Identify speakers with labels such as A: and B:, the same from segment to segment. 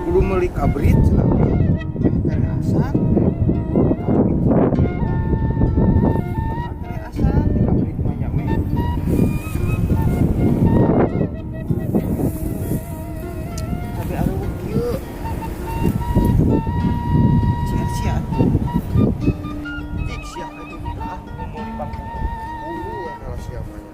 A: Kudu meuli kabrit cenah. Tere asak. Tere asak di kabrit mah nya meh. Cabe areuweuh kieu. Sia-sia atuh. Cik sia atuh ah mau meuli pangku. Bulu kalau siapa nya.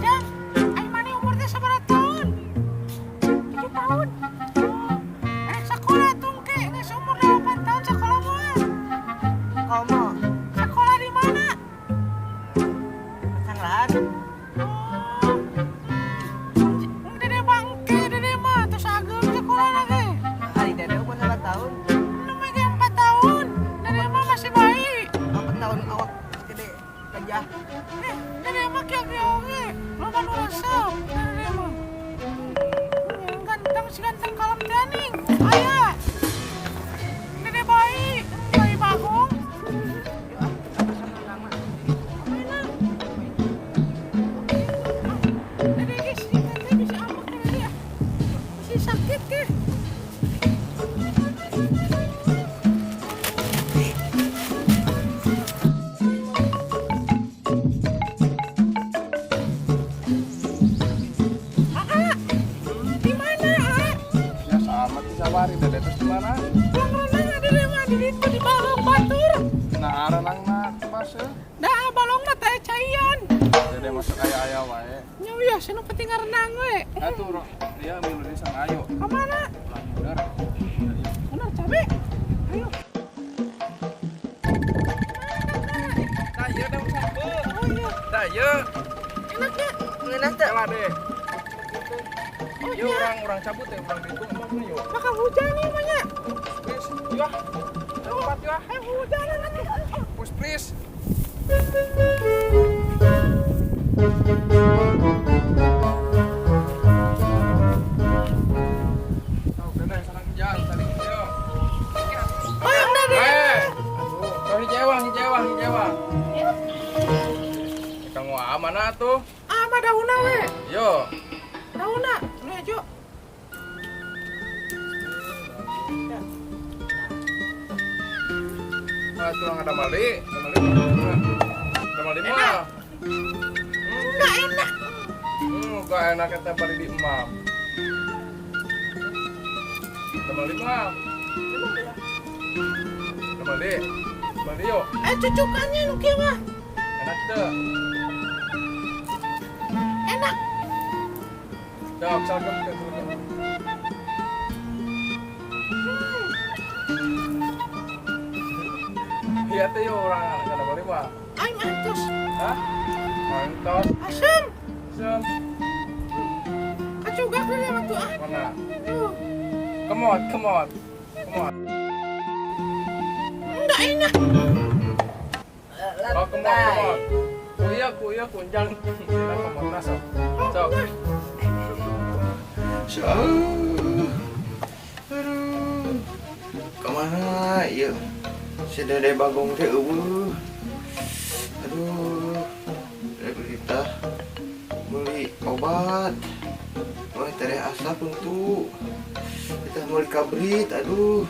B: Jang, ai maneh umur teh sabaraha tahun? 7 tahun. Oh, rek sekolah tungke, geus umur 8 tahun sekolah moal.
C: Komo.
B: Sekolah di mana?
C: Sanglahan.
B: Oh. Dede bangke, dede mah tos ageng sekolah lagi.
C: Ari dede umur 8 tahun.
B: Nembe ge 4 tahun. Dede mah masih bayi.
C: 4 tahun awak gede gajah.
B: Dede mah kieu ge oge, loba nu resep dede mah. Ganteng si ganteng kalem teh ning. Aya. Dede bayi, bayi bagong. Dede ge si teh bisa ambek dede ya. Masih sakit ke. Aa, di mana, Aa?
A: Ya sama di sawari dede terus di mana?
B: Pulang renang ada dede mah di ditu di balong batur.
A: Nah, renangna pas ya.
B: Dah balongna teh caian.
A: Dede masuk aya aya wae.
B: Nya wios nu penting renang we.
A: Atuh ro, dia milu di sana ayo.
B: Ka mana?
A: Bener.
B: Bener cabe. Ayo.
A: Nah, ieu daun sapu.
B: Oh iya,
A: Nah, ieu.
B: enaknya.
C: Ngeunah teh.
A: Salah deh.
B: Oh
A: Yuk
B: iya,
A: orang cabut ya, orang ditu emang yuk.
B: bakal hujan nih mah nya.
A: Please, yuk. Cepat yuk.
B: Eh hujan atuh.
A: Push please. Tahu dede sarang jang saling ieu.
B: Hoyong dede.
A: Eh, aduh, hijewang, hijewang, hijewang. Kamu aman atuh.
B: Ah, mah daunna we.
A: Yo.
B: Daunna, nu hejo.
A: Nah, tulang ada mali, ada mali. Ada mali mah.
B: Enggak enak.
A: Enggak enak kita bali di emam. Ada mali mah. Ada mali. Mali yuk.
B: Eh cucukannya nu kieu mah.
A: Enak tuh.
B: Enak.
A: Sok, sok, sok, sok. Iya tuh yuk orang ada mali mah.
B: Aing antos.
A: Hah? Antos.
B: Asem.
A: Sem.
B: Kacugak dede mah tuh ah.
A: Mana?
B: Tuh.
A: Come on, come on. Come on.
B: Enggak enak.
A: Oh, come on, come on. Kuya, kuya, kunjang. Kita come on, sok. Sok. Aduh. Kemana ieu? Si Dede Bagong teh eueuh. Aduh. Rek kita beli obat. Oh, tereh asap untuk kita mau kabrit, aduh.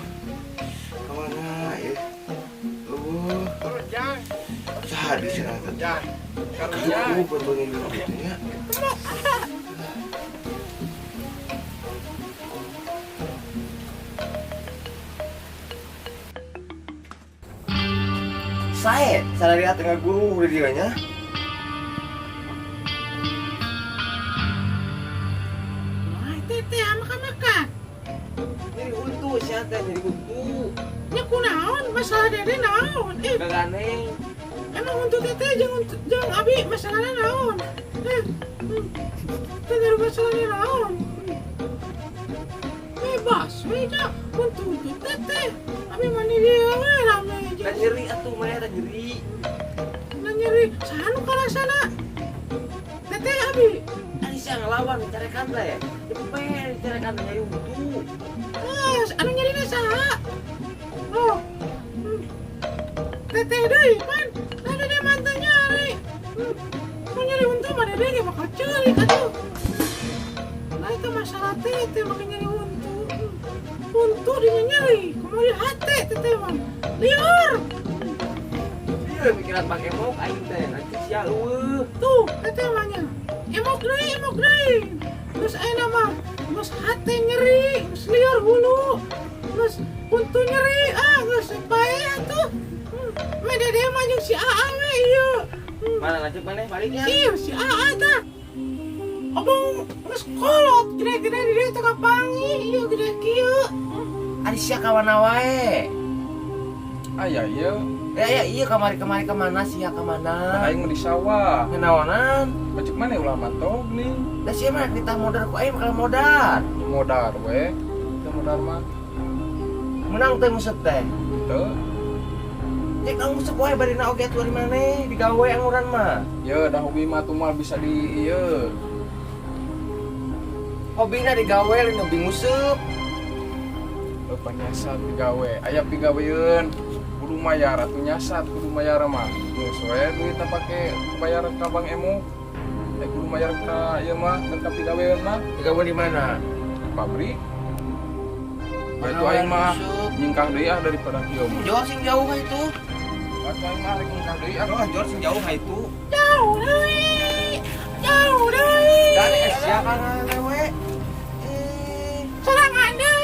A: Kemana ya? Eueuh. Saha di sini teh? Aduh, betulin dulu gitu ya. Sae, salah lihat tengah guru di dia nya.
B: Wah, teh makan-makan.
C: Nyeri untu sia teh nyeri untu.
B: Nya kunaon masalah dede naon? Eh,
C: Gaganeng.
B: Emang untuk teteh jangan jangan abi masalahnya naon? Eh, teh dari masalahnya naon? Bebas we nya untuk untuk teteh. Abi mani dia we rame
C: Da nyeri atuh maneh da nyeri.
B: Na nyeri saha nu karasana? Teteh abi.
C: Ari sia ngelawan dicarekan teh. Dipepe dicarekan teh nyeri huntu.
B: Ah, anu nyerina saha? Oh. Teteh deui pan. Nah, dede mantan nyari. Mau nyeri huntu mah dede ge bakal ceurik atuh. Nah, itu masalah teteh make nyeri huntu. Huntu dia nyeri, kumaha di hate teteh mah. Liur.
C: Ieu mikiran Bang Emok aing teh, nanti sia eueuh.
B: Tuh, teteh mah nya. Emok deui, emok deui. Geus ayeuna mah geus hate nyeri, geus liur hulu. Geus huntu nyeri, ah geus bae atuh. Me dede mah jeung si Aa we ieu.
C: Mana lanjut maneh baliknya?
B: Iya, si Aa tah. Obong geus kolot gede-gede di dieu teh kapanggih, ieu gede kieu.
C: Ari sia kawana wae.
D: Aya ieu.
C: Ya ya iya kamari-kamari kemana sia kemana?
D: Aing mah di sawah.
C: Kenaonan?
D: Pacik mana ulah mantog nih.
C: Da sia mah kita modal ku aing bakal modal.
D: Modar we. Teu modar mah.
C: Menang teh nguseup teh.
D: Teu.
C: Cek kamu nguseup wae barina oge atuh ari maneh digawe anguran mah.
D: Ye dah hobi mah tuh mal bisa di ieu.
C: Hobina digawe lain hobi nguseup.
D: Lupa nyasat digawe. Aya pigaweun. Kudu mayar atuh nyasat kudu mayar mah. Geus we duitna pake bayar ka Bang Emu. Eh kudu mayar ka ieu mah ka pigaweun mah.
C: Digawe di mana?
D: Di pabrik. Nah, itu aing mah nyingkah deui ah daripada kieu mah.
C: Jauh sing jauh ka itu.
D: Atuh aing mah rek nyingkah deui ah.
C: Oh, jauh sing jauh ka itu.
B: Jauh deui. Jauh deui.
C: Dari sia kana lewe. Eh,
B: Sorangan deui.